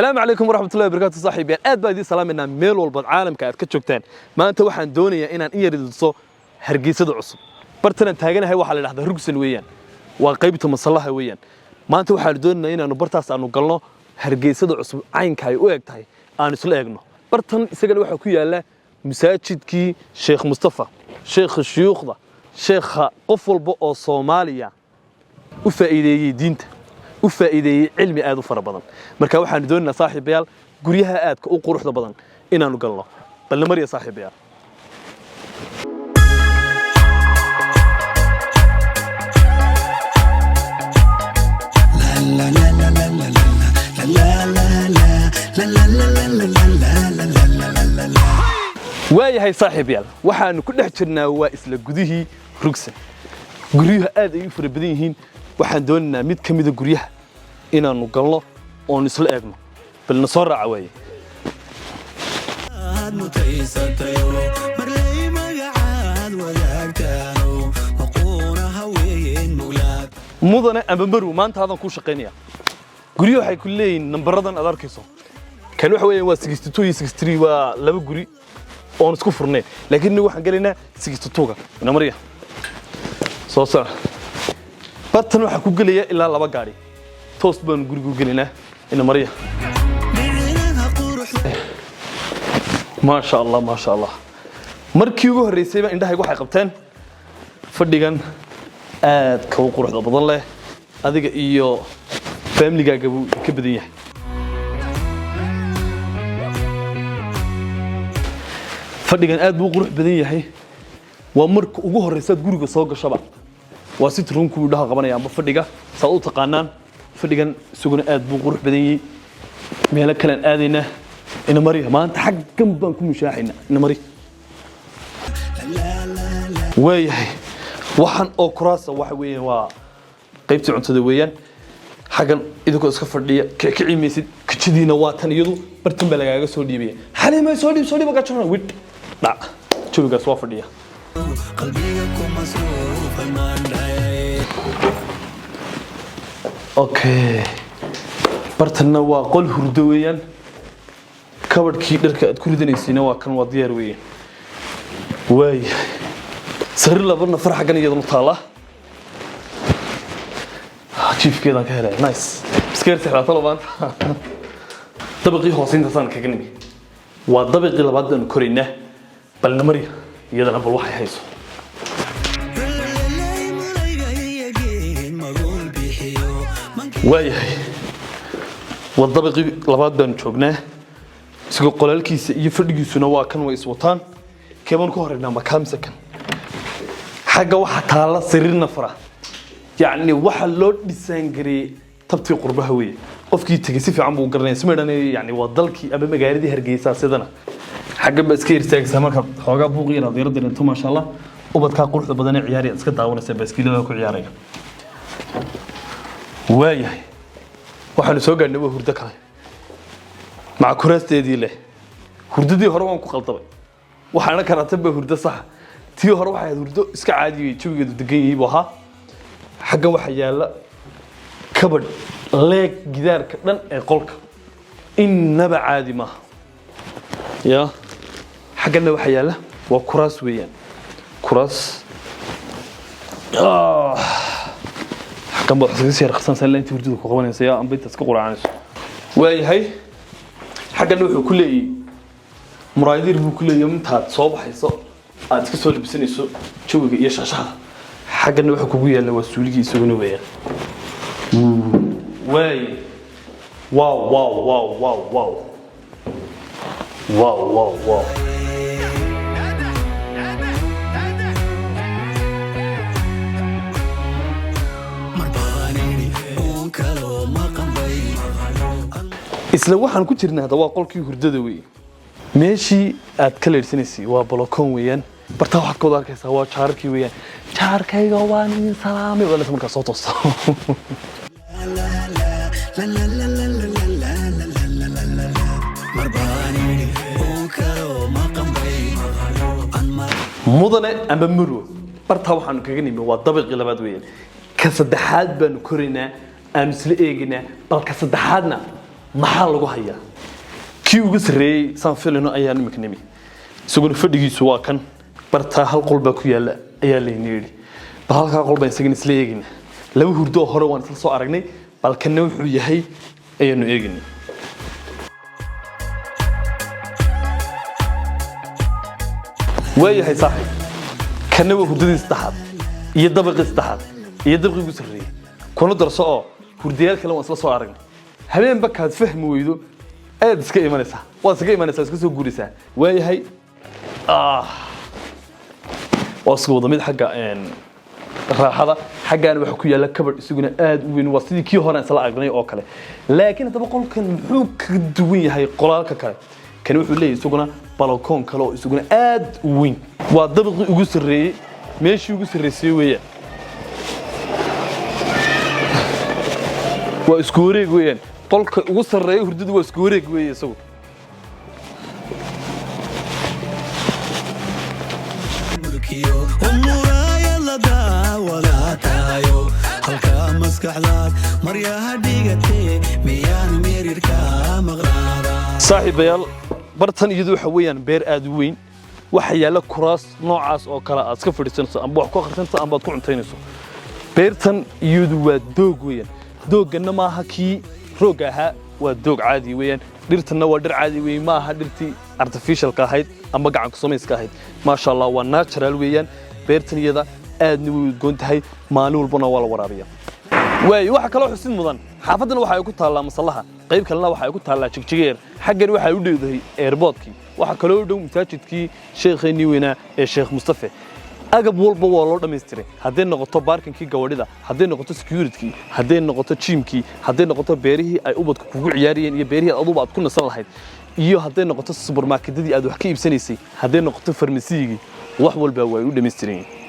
Asalaamu calaykum waraxmatullahi wabarakaatu. Saaxiibayaal, aad baa idiin salaamaynaa meel walbaad caalamka aad ka joogtaan. Maanta waxaan doonayaa inaan in yar idiso Hargeysada cusub. Bartanaan taaganahay waxaa la dhahdaa Rugsan weeyaan, waa qaybta masallaha weeyaan. Maanta waxaanu doonaynaa inaanu bartaas aanu galno, Hargeysada cusub caynka ay u eg tahay aanu isla eegno. Bartan isagana waxaa ku yaalla masaajidkii Sheekh Mustafa, sheekha shuyuukhda, sheekha qof walba oo Soomaaliya u faa'iideeyey diinta, u faa'iideeyey cilmi aad u fara badan. Marka waxaanu doonaynaa, saaxiibayaal, guryaha aadka u quruxda badan inaanu galno. Balna mariya, saaxiibayaal. Waayahay saaxiibayaal, waxaanu ku dhex jirnaa waa isla gudihii Rugsan. Guryuhu aad ay u fara badan yihiin. Waxaan doonaynaa mid ka mida guryaha inaanu galno oonu isla eegno. Balna soo raaca waaye. Mutaysatayo marley magacaad wadaagtaano maquuna haween muglaad. Mudane ama marwo, maanta hadan kuu shaqaynaya. Guryo waxay ku leeyihiin nambaradan aad arkayso. Kan waxa weeyaan waa 62 iyo 63, waa laba guri oon isku furnayn, laakiin innagu waxaan gelaynaa 62-ga. Ina mariya, soo soco. Bartan waxaa ku gelaya ilaa laba gaadhi. Toos baanu gurigu gelaynaa. Ina mariya. Micnaha quruxda. Maasha Allah, maasha Allah. Markii ugu horreysayba indhahaygu waxay qabteen fadhigan aadka u quruxda badan leh. Adiga iyo faamiligaaga buu ka badan yahay. Fadhigan aad buu u qurux badan yahay. Waa marka ugu horreysaad guriga soo gashaba, waa sit roomku indhaha qabanaya amba fadhiga saad u taqaanaan. Fadhigan isaguna aad buu u qurux badan yahay. Meelo kalean aadaynaa. Ina mariya, maanta xaggan baan ku mushaaxaynaa. Ina mari. Waayahay, waxaan oo kuraasa waxa weeyaan waa qaybtii cuntada weeyaan. Xaggan idinkoo iska fadhiya kicici maysid. Kijadiina waa tan, iyadu bartan baa lagaaga soo dhiibaya. Xaliimay, soo dhiib, soo dhiib, gajana widh dhac. Jawigaas waa fadhiya. Qalbiga ku masruufay maandhay. Okay, bartanna waa qol hurdo weeyaan. Kabadhkii dharka aad ku ridanaysiina waa kan, waa diyaar weeyaan. Waayahay, sariir laba nafar xaggan iyaduna taala. Jiifkeedaan ka helaya. Nice, iska yar seexdaatalo. Maanta dabaqii hoose intaasaan kaga nimi, waa dabaqii labaad baanu koraynaa. Balna marya iyadana, bal waxay hayso. Leley mulayga iyageen maguul bixiyo. Waayahay, waa dabaqii labaad baanu joognaa. Isagoo qolaalkiisa iyo fadhigiisuna waa kan, way iswataan. Keebaan ku horeynaa, makaamse kan? Xagga waxaa taalla sariir nafara. Yacni waxa loo dhisaan gareeyey tabtii qurbaha weeye. Qofkii tegey si fiican buu u garanaya simaydhan. Yani waa dalkii ama magaaladii Hargeysa. Sidana xaggan baa iska istaagaysaa markaad xoogaa buuq yar aad yaro dareento. Maasha Allah, ubadkaa quruxda badan ee ciyaaraya iska daawanaysa, baaskiilada ku ciyaaraya. Waayahay, waxaanu soo gaadhnay waa hurdo kale maca kuraasteedii leh. Hurdadii hore waan ku qaldamay, waxaana karaatan baa hurdo saxa. Tii hore waxay ahayd hurdo iska caadi wey, jawigeedu degan yahay buu ahaa. Xaggan waxaa yaalla kabadh leeg gidaarka dhan ee qolka, innaba caadi maaha. Ya, xagganna waxaa yaalla waa kuraas weeyaan, kuraas. Xaggan baad iskaga sii raqsanaysaa ilaa intii hurdada ku qabanaysa yaa amba intaad iska quraacanayso. Waayahay, xaggana wuxuu ku leeyahay muraayadiir buu ku leeyahay, intaad soo baxayso aad iska soo labisanayso jawiga iyo shaashada. Xaggana waxa kugu yaalla waa suuligii isaguna weeyaan. Waay, wow wow wow wow wow wow wow wow! Marbaanini uun kaloo maqanbay. Isla waxaan ku jirnaa hadda waa qolkii hurdada weeye. Meeshii aad ka leersanaysay waa balokoon weeyaan. Bartaa waxaad ka wada arkaysaa waa jaararkii weeyaan. Jaarkayga waan idin salaamay waa markaa soo toosto. Marbaanini uun kaloo maqanbay. Mudane ama marwo, bartaa waxaanu kaga nimi waa dabaqii labaad weeyaan. Ka saddexaad baanu koraynaa, aanu isla eegaynaa. Bal ka saddexaadna Maxaa lagu hayaa? Kii ugu sarreeyey saan filino ayaan imika nimi. Isaguna fadhigiisu waa kan. Bartaa hal qol baa ku yaalla ayaa layna yidhi. Bal halkaa qol baan isagana isla eegayna. Laba hurdo oo hore waan isla soo aragnay, bal kanna wuxuu yahay ayaanu eegaynay. Waayahay saaxiib, kanna waa hurdadii saddexaad iyo dabaqii saddexaad iyo dabaqii ugu sarreeyey. Kuna darso oo hurdayaal kale waan isla soo aragnay. Habeenba kaad fahmi weydo aad iska imanaysaa, waad iskaga imanaysaa, iska soo guuraysaa. Waayahay, waa isku wada mid xagga raaxada. Xaggaana waxaa ku yaalla kabadh, isaguna aad u weyn, waa sidii kii hore aan isla aragnay oo kale. Laakiin haddaba qolkan muxuu kaga duwan yahay qolaalka kale? Kani wuxuu leeyahay isaguna balakoon kale oo isaguna aad u weyn. Waa dabaqii ugu sarreeyey, meeshii ugu sarreysay weeyaan. Waa isku wareeg weeyaan. Qolka ugu sarreeya hurdadu waa isku wareeg weeye isagu. Mulkiyo umuraayad la daawadaa tahayo, halkaa maskaxdaad maryaha dhigatee, miyaan mirirka maqnaada? Saaxiibayaal, bartan iyadu waxa weeyaan beer aad u weyn. Waxa yaalla kuraas noocaas oo kale aad iska fadhiisanayso, amba wax ku akhrisanayso, amba aad ku cuntaynayso. Beertan iyadu waa doog weeyaan. Doogganna maaha kii roogga ahaa, waa doog caadi weeyaan. Dhirtanna waa dhir caadi weeye, maaha dhirtii artificialka ahayd ama gacanku samayska ahayd. Maasha Allah, waa natural weeyaan. Beertan iyada aadna way udgoon tahay, maalin walbana waa la waraabiyaa. Waayo, waxa kaloo xusid mudan, xaafaddana waxa ay ku taallaa Masallaha, qayb kalena waxa ay ku taallaa Jigjigeer. Xaggan waxa ay u dhowdahay airportkii, waxaa kaloo u dhow masaajidkii sheekheennii weynaa ee Sheekh Mustafe. Agab walba waa loo dhammaystiray, hadday noqoto parkingkii gawadhida, hadday noqoto securitykii, hadday noqoto gymkii, hadday noqoto beerihii ay ubadku kugu ciyaarayeen iyo beerihii aduba aad ku nasan lahayd, iyo hadday noqoto supermarketadii aad wax ka iibsanaysay, hadday noqoto farmasiyigii, wax walba waa ay u dhammaystiran yihiin.